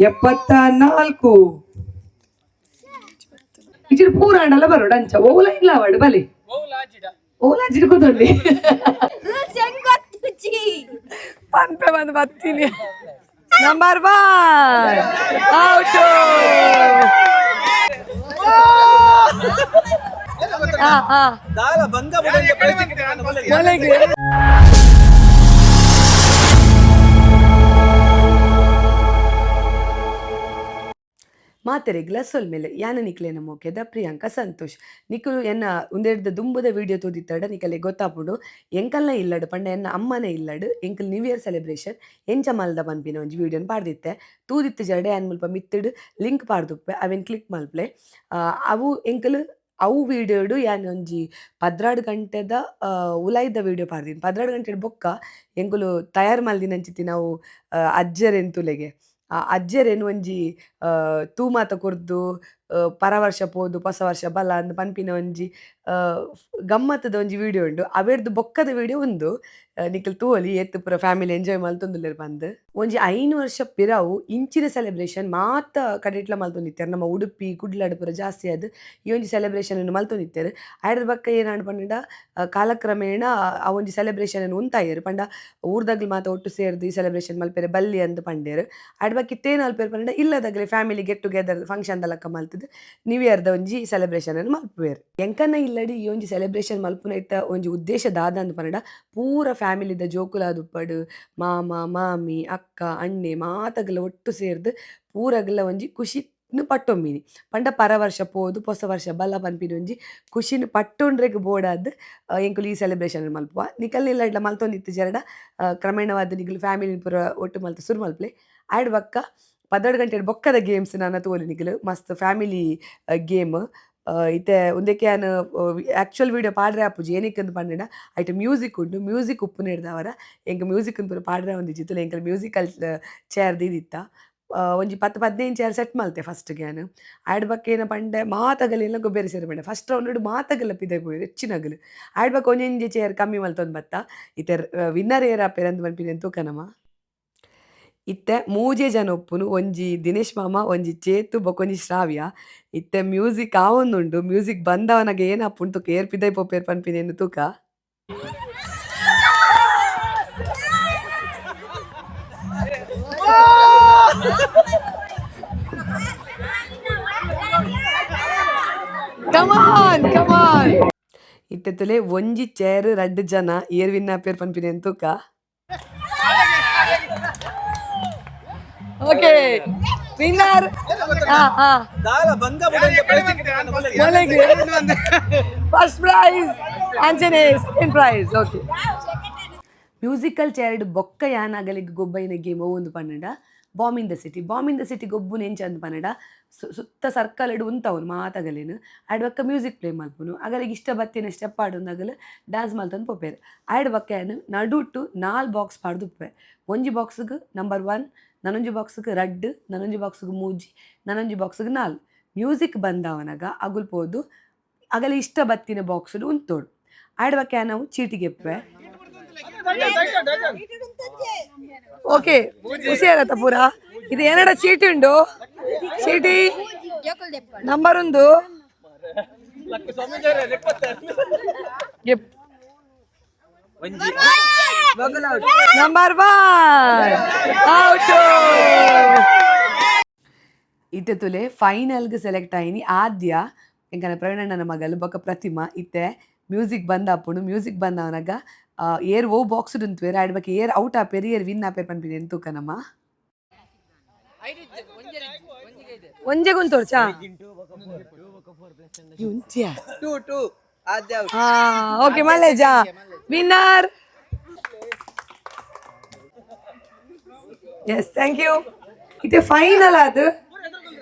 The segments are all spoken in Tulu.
74. ಇಚಿರ್ ಪೂರ ಅಂಡಲ ಬರೋಡು ಅಂಚ ಓಲ ಇಲ್ಲ ಅವಡು ಬಲಿ ಓಲ ಜಿಡ್ಕೋದಲ್ಲಿ. ರೂಲ್ಸ್ ಹೆಂಗ್ ಗೊತ್ತುಜಿ? ಪನ್ಪೆ ಬಂದು ಬತ್ತೀನಿ. Number 1 out. ಹಾ ಹಾ. ದಾಲ ಭಂಗ. ಮೊಲೆಗೆ. ಮಾತೆರೆಗ್ಲ ಸೊಲ್ಮೆಲೆ. ಯಾನ ನಿಕ್ಲೆನ ಮೋಕೆದ ಪ್ರಿಯಾಂಕಾ ಸಂತೋಷ್. ನಿಕುಲು ಎನ್ನ ಉಂದೆಡ್ದ್ ದುಂಬುದ ವಿಡಿಯೋ ತೂದಿತ್ತಡ ನಿಕಲೆ ಗೊತ್ತಾಪುಂಡು. ಎಂಕಲ್ನ ಇಲ್ಲಡ್ ಪಂಡ ಎನ್ನ ಅಮ್ಮನ ಇಲ್ಲಡ್ ಎಂಕಲ್ ನ್ಯೂ ಇಯರ್ ಸೆಲೆಬ್ರೇಷನ್ ಎಂಚ ಮಲ್ದ ಪನ್ಪಿನ ಒಂಜಿ ವಿಡಿಯೋನ್ ಪಾಡ್ದಿತ್ತೆ. ತೂದಿತ್ತು ಜರಡೆ ಯಾನ್ ಮುಲ್ಪ ಮಿತ್ತುಡ್ ಲಿಂಕ್ ಪಾಡ್ದುಪ್ಪೆ, ಅವೆನ್ ಕ್ಲಿಕ್ ಮಲ್ಪ್ಲೆ. ಅವು ಎಂಕಲ್ ಅವು ವಿಡಿಯೋಡು ಯಾನ್ ಒಂಜಿ 12 ಗಂಟೆದ ಉಲಾಯಿದ ವಿಡಿಯೋ ಪಾಡ್ದಿನಿ. 12 ಗಂಟೆಡ್ ಬೊಕ್ಕ ಎಂಕುಲು ತಯಾರ್ ಮಲ್ದಿನಂಚಿತ್ತಿ ನಾವು ಅಜ್ಜೆರೆನ್ ತುಲೆಗೆ ಆ ಅಜ್ಜೆರೆನ್ ಒಂಜಿ ತೂ ಮಾತ ಕೊರ್ದು ಪರ ವರ್ಷ ಪೋದು ಪೊಸ ವರ್ಷ ಬಲ ಅಂದ್ ಪನ್ಪಿನ ಒಂಜಿ ಗಮ್ಮತ್ತದ ಒಂಜಿ ವಿಡಿಯೋ ಉಂಡು. ಅವೆರ್ದ್ ಬೊಕ್ಕದ ವಿಡಿಯೋ ಉಂದು. ನಿಕುಲು ತೂವೊಲಿ ಏತ್ ಪೂರ ಫ್ಯಾಮಿಲಿ ಎಂಜಾಯ್ ಮಲ್ತೊಂದುಲ್ಲೆರ್ ಪಂದ್. ಒಂಜಿ 5 ವರ್ಷ ಪಿರವು ಇಂಚಿನ ಸೆಲೆಬ್ರೇಷನ್ ಮಾತ ಕಡೆಟ್ಲ ಮಲ್ತೊಂದಿತ್ತೆರ್. ನಮ್ಮ ಉಡುಪಿ ಕುಡ್ಲಡ್ ಪೂರ ಜಾಸ್ತಿ ಆದ್ ಈ ಒಂಜಿ ಸೆಲೆಬ್ರೇಷನ್ ಮಲ್ತೊಂದಿತ್ತೆರ್. ಐರ್ದ್ ಬೊಕ್ಕ ಏನಾಂಡ್ ಪಂಡ ಕಾಲಕ್ರಮೇಣ ಆ ಒಂಜಿ ಸೆಲೆಬ್ರೇಷನ್ ಉಂತಾಯೆರ್. ಪಂಡ ಊರ್ದಗ್ಲ್ ಮಾತ ಒಟ್ಟು ಸೇರ್ದ್ ಈ ಸೆಲೆಬ್ರೇಷನ್ ಮಲ್ಪೆರೆ ಬಲ್ಲಿ ಅಂದ್ ಪಂಡೆರ್. ಐಡ್ ಬೊಕ್ಕ ಇತ್ತೆ ಏನ್ ಮಲ್ಪೆರ್ ಪಂಡ ಇಲ್ಲದಗ್ಲೆ ಫ್ಯಾಮಿಲಿ ಗೆಟ್ ಟುಗೆದರ್ ಫಂಕ್ಷನ್ ದ ಲೆಕ್ಕ ಮಲ್ತುದು ನ್ಯೂ ಇಯರ್ ದ ಒಂಜಿ ಸೆಲೆಬ್ರೇಷನ್ ಮಲ್ಪುವೆರ್. ಎಂಕನ್ನ ಇಲ್ಲಡ್ ಈ ಒಂಜಿ ಸೆಲೆಬ್ರೇಷನ್ ಮಲ್ಪುನೈತ ಒಂಜಿ ಉದ್ದೇಶ ದಾದ ಅಂದ್ ಪಂಡ ಪೂರ ಫ್ಯಾಮಿಲಿದ ಜೋಕುಲಾದುಪ್ಪಡ್, ಮಾಮ ಮಾಮಿ ಅಕ್ಕ ಅಣ್ಣೆ ಮಾತಗ್ಲ ಒಟ್ಟು ಸೇರ್ದ್ ಪೂರಗ್ಲ ಒಂಜಿ ಖುಷಿ ಪಟ್ಟೊಂಬಿನಿ. ಪಂಡ ಪರ ವರ್ಷ ಪೋದು ಪೊಸ ವರ್ಷ ಬಲ ಪನ್ಪಿನ ಒಂಜಿ ಖುಷಿನ್ ಪಟ್ಟೊಂಡ್ರೆಗ್ ಬೋಡಾದ್ ಎಂಕುಲು ಈ ಸೆಲೆಬ್ರೇಷನ್ ಮಲ್ಪುವ. ನಿಕಲ್ನ ಇಲ್ಲಡ್ಲ ಮಲ್ತೊಂದಿತ್ತಿಜೆರ್ಡ ಕ್ರಮೇಣವಾದ್ ನಿಕುಲು ಫ್ಯಾಮಿಲಿ ಪೂರ ಒಟ್ಟು ಮಲ್ತ್ ಸುರು ಮಲ್ಪುಲೆ. ಐಡ್ ಬೊಕ್ಕ 12 ಗಂಟೆಡ್ ಬೊಕ್ಕದ ಗೇಮ್ಸ್ ನನ ತೂವೊಲಿ ನಿಕುಲು. ಮಸ್ತ್ ಫ್ಯಾಮಿಲಿ ಗೇಮ್. ಇತ್ತೆ ಉಂದೆಕೆ ಯಾನ್ ಆಕ್ಚುಯಲ್ ವಿಡಿಯೋ ಪಾಡ್ರೆ ಆಪುಜಿ. ಏನಿಕ್ಕಂದ್ ಪಂಡ ಐಟ್ ಮ್ಯೂಸಿಕ್ ಉಂಡು. ಮ್ಯೂಸಿಕ್ ಉಪ್ಪುನೆಡ್ದಾವರ ಎಂಕ್ ಮ್ಯೂಸಿಕ್ ಪೂರ ಪಾಡ್ರೆ ಒಂದಿಜ್ಜಿ. ತೂಲೆ, ಎಂಕಲ್ ಮ್ಯೂಸಿಕಲ್ ಚೇರ್ ದೀದಿತ್ತ. ಒಂಜಿ 10 15 ಚೇರ್ ಸೆಟ್ ಮಲ್ತೆ ಫಸ್ಟ್ ಯಾನ್. ಐಡ್ ಬೊಕ್ಕ ಏನ ಪಂಡೆ ಮಾತಗಲೆಲ್ಲ ಗೊಬ್ಬೆರೆ ಸೇರ್ ಪಂಡೆ. ಫಸ್ಟ್ ರೌಂಡ್ ಮಾತಗಲ್ಲ ಪಿದಯಿ ಪೋಯೆರ್ ಹೆಚ್ಚಿನಗಲು. ಐಡ್ ಬೊಕ್ಕ ಒಂಜೊಂಜಿ ಚೇರ್ ಕಮ್ಮಿ ಮಲ್ತೊಂದು ಬತ್ತ. ಇತ್ತೆ ವಿನ್ನರ್ ಏರ್ ಆಪೆರ್ ಅಂದ್ ಪನ್ಪಿನೆನ್ ತೂಕ ನಮ. ಇತ್ತೆ ಮೂಜೆ ಜನ ಉಪ್ಪುನು. ಒಂಜಿ ದಿನೇಶ್ ಮಾಮ, ಒಂಜಿ ಚೇತು, ಬೊಕ್ಕ ಒಂಜಿ ಶ್ರಾವ್ಯ. ಇತ್ತೆ ಮ್ಯೂಸಿಕ್ ಆವೊಂದುಂಡು. ಮ್ಯೂಸಿಕ್ ಬಂದವನಾಗ ಏನಾಪುಂಡು ತೂಕ, ಏರ್ ಪಿದಯಿ ಪೋಪೆರ್ ಪನ್ಪಿನೆನ್ ತೂಕ. ಕಮಾನ್ ಕಮಾನ್. ಇತ್ತೆ ತುಲೆ, ಒಂಜಿ ಚೇರ್, ರಡ್ಡ್ ಜನ. ಏರ್ ವಿನ್ ಆಪೆರ್ ಪನ್ಪಿನೆನ್ ತೂಕ. Okay, winner. ಹಾ ಹಾ. ದಾಲ ಭಂಗ. ಮೊಲೆಗೆ ಫಸ್ಟ್ ಪ್ರೈಸ್ ಅಂಚನೆ second prize. Okay, musical chaired ಬೊಕ್ಕ ಯಾನಾಗಲಿಗ್ ಗೊಬ್ಬೈನ ಗೇಮ್ ಒಂದು ಪನ್ನಡ bomb in the city. Bomb in the city ಗೊಬ್ಬುನ ಎಂಚ ಅಂದ್ ಪನ್ನಡ ಸುತ್ತ ಸರ್ಕಲ್ ಡ್ ಉಂತವುನು ಮಾತಗಲೆನ್. ಆಯ್ಡ್ ಬೊಕ್ಕ ಮ್ಯೂಸಿಕ್ ಪ್ಲೇ ಮಲ್ಪುನು. ಅಗಲಿಗೆ ಇಷ್ಟ ಬತ್ತಿನ ಸ್ಟೆಪ್ ಆಡೊಂದು ಅಗಲು ಡ್ಯಾನ್ಸ್ ಮಲ್ತೊಂದು ಪೋಪೆರ್. ಆಯ್ಡ್ ಬೊಕ್ಕ ಯಾನ್ ನಡುಟು ನಾಲ್ ಬಾಕ್ಸ್ ಪಾಡ್ದು ಉಪ್ಪೆ. ಒಂಜಿ ಬಾಕ್ಸ್ಗ್ ನಂಬರ್ 1, ನನೊಂಜಿ ಬಾಕ್ಸ್ಗ್ 2, ನನೊಂಜಿ ಬಾಕ್ಸ್ಗ್ 3, ನನೊಂಜಿ ಬಾಕ್ಸ್ಗ್ 4. ಮ್ಯೂಸಿಕ್ ಬಂದವನಾಗ ಅಗುಲ್ ಪೋದು ಅಗಲ ಇಷ್ಟ ಬತ್ತಿನ ಬಾಕ್ಸ್ ಉಂತೋಡು. ಆಯ್ಡ್ ಬೊಕ್ಕ ಯಾನ್ ಅವು ಚೀಟಿಗೆಪ್ಪೆ. ಓಕೆ, ಹುಷಾರತ್ತ ಪೂರ. ಇದು ಏನಡ ಚೀಟಿ ಉಂಡು. ಚೀಟಿ ನಂಬರ್ ಒಂದು. Number 1 out. ಇತ್ತೆ ತುಲೆ, ಫೈನಲ್ಗೆ ಸೆಲೆಕ್ಟ್ ಆಯಿನಿ ಆದ್ಯ, ಎಂಕನ ಪ್ರವೀಣಣ್ಣನ ಮಗಲು, ಬೊಕ್ಕ ಪ್ರತಿಮಾ. ಇತ್ತೆ ಮ್ಯೂಸಿಕ್ ಬಂದಾಪುಂಡು. ಮ್ಯೂಸಿಕ್ ಬಂದವನಾಗ ಏರ್ ಓ ಬಾಕ್ಸ್ ಉಂತುವೆರ್, ಆಯ್ಡ್ ಬೊಕ್ಕ ಏರ್ ಔಟ್ ಆಪೇರ್, ಏರ್ ವಿನ್ ಆಪೇರ್ ಪನ್ಪಿನಿ ತೂಕ ನಮ್ಮ. ಒಂಜೆ ಗುಂತೋರ್ಚಾ? ಉಂಚಿಯಾ? ಟೂ ಟೂ ಆದ್ಯ. ಹಾ, ಓಕೆ, ಮಲ್ಲೇಜಾ winner. Yes, thank you. ಇತ್ತೆ ಫೈನಲ್ ಅದು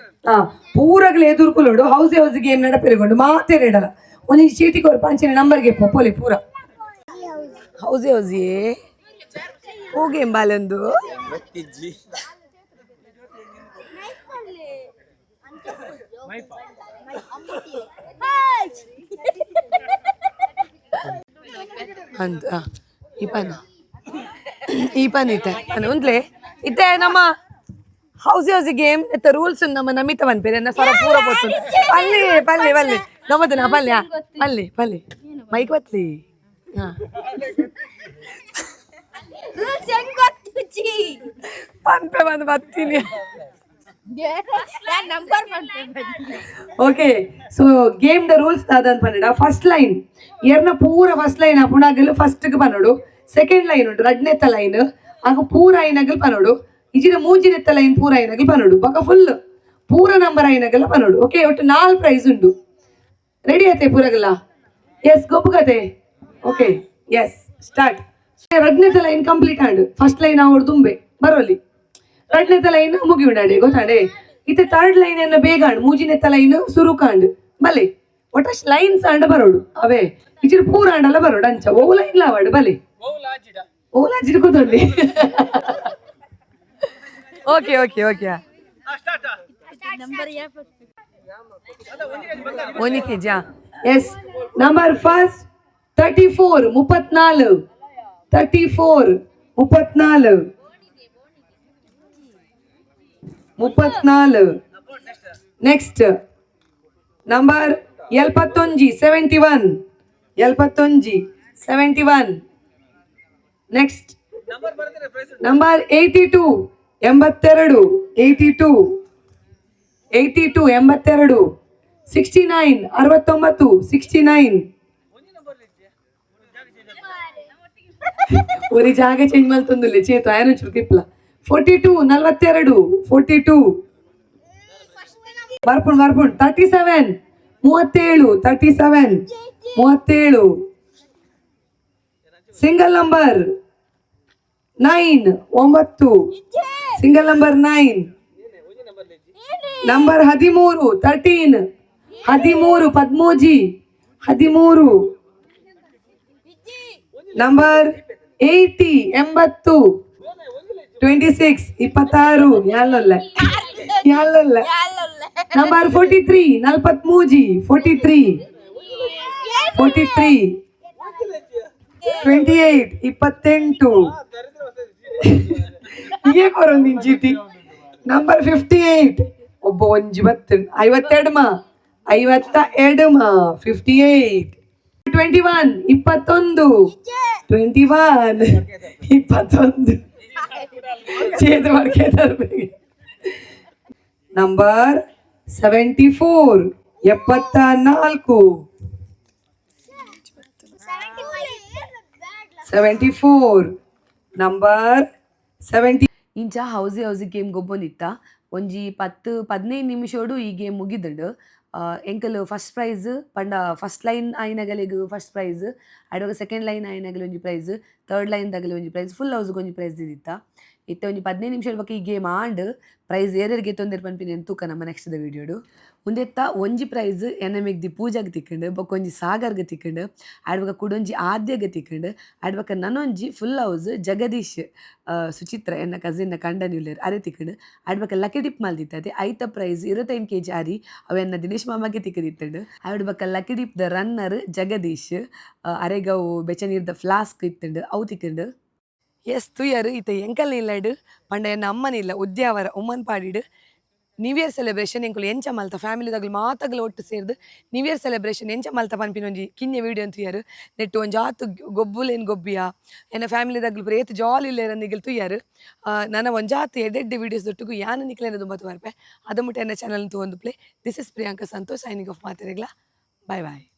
ಪೂರಗ್ಲ ಎದುರ್ಕುಲೋಡು. ಹೌಸ್ ಹೌಸ್ ಗೇಮ್ ನಡಪೆರೆಗೊಂಡು ಮಾತೇರಿಡಲ. ಒಂಜಿ ಚೀಟಿ ಕೊರ್ಪ, ಅಂಚಿನ ನಂಬರ್ಗೆ ಪೋಲಿ ಪೂರ. ಹೌಸ್ ಹೌಸಿ ಓ ಗೇಮ್ ಬಾಲೊಂದು. ಗೊತ್ತಿಜ್ಜಿ. ಅಂದ್ ಈ ಪನ ಈ ಪನ್ ಇತ್ತೆ ಪನ್ ಉಂದ್ಲೆ. ಇತ್ತೆ ನಮ್ಮ ಹೌಸಿ ಹೌಸಿ ಗೇಮ್ ಎತ್ತ ರೂಲ್ಸ್ ನಮ್ಮ ನಮಿತ ಪನ್ಪೇರು ಎನ್ನ ಸ್ವರ ಪೂರ ಪೊತ್ತು. ಪಲ್ಲಿ ಪಲ್ಲಿ ಪಲ್ಲಿ ನಮ್ಮದನ ಪಲ್ಯ ಪಲ್ಲಿ ಪಲ್ಲಿ ಮೈಕ್ ಬತ್ಲಿ. ಹಾ. ರೂಲ್ಸ್ ಹೆಂಗ್ ಗೊತ್ತುಜ್ಜಿ? ಪನ್ಪೆ ಬಂದು ಬತ್ತೀನಿ. ಯಾನ್ ನಂಬರ್ ಪನ್ಪೆ. ಓಕೆ, ಸೊ ಗೇಮ್ the rules ದಾದ ಪನ್ನಡ. ಫಸ್ಟ್ ಲೈನ್ ಎರ್ನ ಪೂರ ಫಸ್ಟ್ ಲೈನ್ ಆಪುಂಡು, ಫಸ್ಟ್ ಪನ್ನೋಡು. ಸೆಕೆಂಡ್ ಲೈನ್ ಉಂಟು, ರಡ್ನೆತ್ತ ಲೈನ್ ಆಗ ಪೂರ ಐನಗಲ್ ಪನ್ನೋಡು. ಇಜಿನ ಮೂಜಿನೆತ್ತ ಲೈನ್ ಪೂರ ಐನಗಲ್ ಪನ್ನೋಡು. ಬೊಕ ಫುಲ್ ಪೂರ ನಂಬರ್ ಐನಗಲ್ ಪನ್ನೋಡು. ಓಕೆ, ಒಟ್ಟು ನಾಲ್ ಪ್ರೈಸ್ ಉಂಡು. ರೆಡಿ ಆಯ್ತೆ ಪೂರಗಲ್ಲ? ಎಸ್, ಗೊಪ್ಪುಗತೆ. Okay, yes, start. ರಡ್ನೆತ್ತ ಲೈನ್ ಕಂಪ್ಲೀಟ್ ಆಂಡು. ಫಸ್ಟ್ ಲೈನ್ ಆವಡ್ ದುಂಬೆ ಬರೋಲಿ. ರಡ್ನೆತ್ತ ಲೈನ್ ಮುಗಿಯುಂಡಾಡೆ ಗೊತ್ತಾಡೆ. ಇತ್ತೆ ಥರ್ಡ್ ಲೈನ್ ಎನ್ನ ಬೇಗ ಆಂಡ್, ಮೂಜಿನೆತ್ತ ಲೈನ್ ಸುರುಕಾಂಡ್ ಬಲೆ. ಒಟ್ಟಷ್ಟು ಲೈನ್ಸ್ ಆಂಡ ಬರೋಡು ಅವೇ. ಇಚಿರು ಪೂರ ಆಂಡಲ್ಲ ಬರೋಡು ಅಂಚ. ಓ ಲೈನ್ ಲಾವಾಡು ಬಲೆ. ಓ ಲಾಜಿಡ್ ಕೂತೊಳ್ಳಿ. Okay okay okay. ನಂಬರ್ ಯಾ? ಒಂಜಿ KG. S, number first 34, 34. 34, 34, 34. Next number 71, 71, 71, 71. Next number 82, 82, 82, 82, 82. 69, 69, 69. ಒರಿ ಜಾಗ ಚೇಂಜ್ ಮಲ್ತೊಂದುಲ್ಲೆ ಚೇತು ಆಯನ ಚೂರು ತಿಪ್ಲ. 42, 42, 42. ಬರ್ಪುಂಡು ಬರ್ಪುಂಡು. 37, 37, 37, 37. Single number 9, 9. Single number 9. Number 13, 13, 13, ಪದ್ಮೂಜಿ, 13. ನಂಬರ್ 80, 80. 26, 26. ಯಾಲೊಲ್ಲ ಯಾಲೊಲ್ಲ. ನಂಬರ್ 43, 43, 43, 43. 28, 28. ಹೀಗೆ ಕೊರೊಂದು ಚೀಟಿ. ನಂಬರ್ 58. ಒಬ್ಬ ಒಂಜಿ ಬತ್ತು 52 ಮಾ, 52 ಮಾ, 58. 21, 21, 21, 21. ಚೇತು ಮಾಡ್ಕೇತಾರೆ. ನಂಬರ್ 74, 74, 74. ನಂಬರ್ 70. ಇಂಚ ಹೌಸಿ ಹೌಸಿ ಗೇಮ್ ಗೊಬ್ಬೊಂದಿತ್ತ. ಒಂಜಿ 10 15 ನಿಮಿಷೋಡು ಈ ಗೇಮ್ ಮುಗಿದುಂಡು. ಎಂಕಲ್ ಫಸ್ಟ್ ಪ್ರೈಸ್ ಪಂಡ ಫಸ್ಟ್ ಲೈನ್ ಆಯಿನಗಲಿಗ್ ಫಸ್ಟ್ ಪ್ರೈಸ್, ಅಡೋಗ ಸೆಕೆಂಡ್ ಲೈನ್ ಆಯಿನಗಲಿ ಒಂಜಿ ಪ್ರೈಸ್, ಥರ್ಡ್ ಲೈನ್ ದಗಲಿ ಒಂಜಿ ಪ್ರೈಸ್, ಫುಲ್ ಹೌಸ್ಗೆ ಒಂಜಿ ಪ್ರೈಸ್ ದಿತ್ತ. ಇತ್ತೆ ಒಂಜಿ 15 ನಿಮಿಷ ಬೊಕ ಈ ಗೇಮ್ ಆಂಡ್. ಪ್ರೈಸ್ ಏರೆರ್ಗೆ ಗೆತ್ತೊಂದೆರ್ ಪನ್ಪಿನ ತೂಕ ನಮ್ಮ ನೆಕ್ಸ್ಟ್ ದ ವಿಡಿಯೋಡು. ಉಂದೆತ್ತ ಒಂಜಿ ಪ್ರೈಸ್ ಎನ್ನ ಮೆಗ್ದಿ ಪೂಜಾಗ್ ತಿಕ್ಕಂಡು, ಬೊಕ ಒಂಜಿ ಸಾಗರ್ಗ್ ತಿಕ್ಕಂಡು, ಆಡ್ ಬೊಕ ಕುಡೊಂಜಿ ಆದ್ಯಗ್ ತಿಕ್ಕಂಡು, ಆಡ್ ಬೊಕ ನನೊಂಜಿ ಫುಲ್ ಹೌಸ್ ಜಗದೀಶ್ ಸುಚಿತ್ರ ಎನ್ನ ಕಸಿನ್ ಕಂಡನಿ ಉಲ್ಲೆರ್, ಅರೆ ತಿಕ್ಕಂಡು. ಆಡ್ ಬೊಕ ಲಕ್ಕಿ ಡಿಪ್ ಮಲ್ದಿತ್ತೆ. ಐತ ಪ್ರೈಸ್ 25 ಕೆಜಿ ಅರಿ, ಅವೆನ್ನ ದಿನೇಶ್ ಮಾಮಗೆ ತಿಕ್ಕದಿತ್ತಂಡು. ಆಡ್ ಬೊಕ ಲಕ್ಕಿ ಡಿಪ್ ದ ರನ್ನರ್ ಜಗದೀಶ್, ಅರೆಗವು ಬೆಚ್ಚ ನೀರ್ದ ಫ್ಲಾಸ್ಕ್ ಇತ್ತಂಡು, ಅವು ತಿಕ್ಕಂಡು. ಎಸ್, ತುಯರ್ ಇತ್ತೆ ಎಂಕಲ್ನ ಇಲ್ಲಡ್ ಪಂಡ ಎನ್ನ ಅಮ್ಮನ ಇಲ್ಲ Udyavara Oommen ಪಾಡಿಡ್ new year celebration ಎಂಕುಲು ಎಂಚ ಮಲ್ತ, ಫ್ಯಾಮಿಲಿದಾಗಲು ಮಾತಗಲು ಒಟ್ಟು ಸೇರ್ದು ನ್ಯೂ ಇಯರ್ ಸೆಲೆಬ್ರೇಷನ್ ಎಂಚ ಮಲ್ತ ಪನ್ಪಿನ ಒಂಜಿ ಕಿನ್ಯ ವೀಡಿಯೋ ತುಯ್ಯರ್. ನೆಟ್ಟು ಒಂಜಿ ಆತು ಗೊಬ್ಬುಲೇನ್ ಗೊಬ್ಬಿಯ, ಎನ್ನ ಫ್ಯಾಮಿಲಿದಾಗಲು ಪೂರ ಏತ್ ಜಾಲಿ ಇಲ್ಲೇರ ನಿಗಲ್ ತುಯ್ಯರ್. ನನ್ನ ಒಂಜಾತ್ ಎಡ್ಡೆಡ್ಡೆ ವೀಡಿಯೋಸ್ ದೊಟ್ಟುಗು ಯಾನ ನಿಕ್ಲೇನ ದುಂಬತ್ತು ಬರ್ಪೆ. ಅದ ಮುಟ್ಟ ಎನ್ನ ಚಾನಲ್ ತೂವೊಂದು play. This is Priyanka Santosh signing off. ಮಾತೆರೆಗ್ಲ bye bye.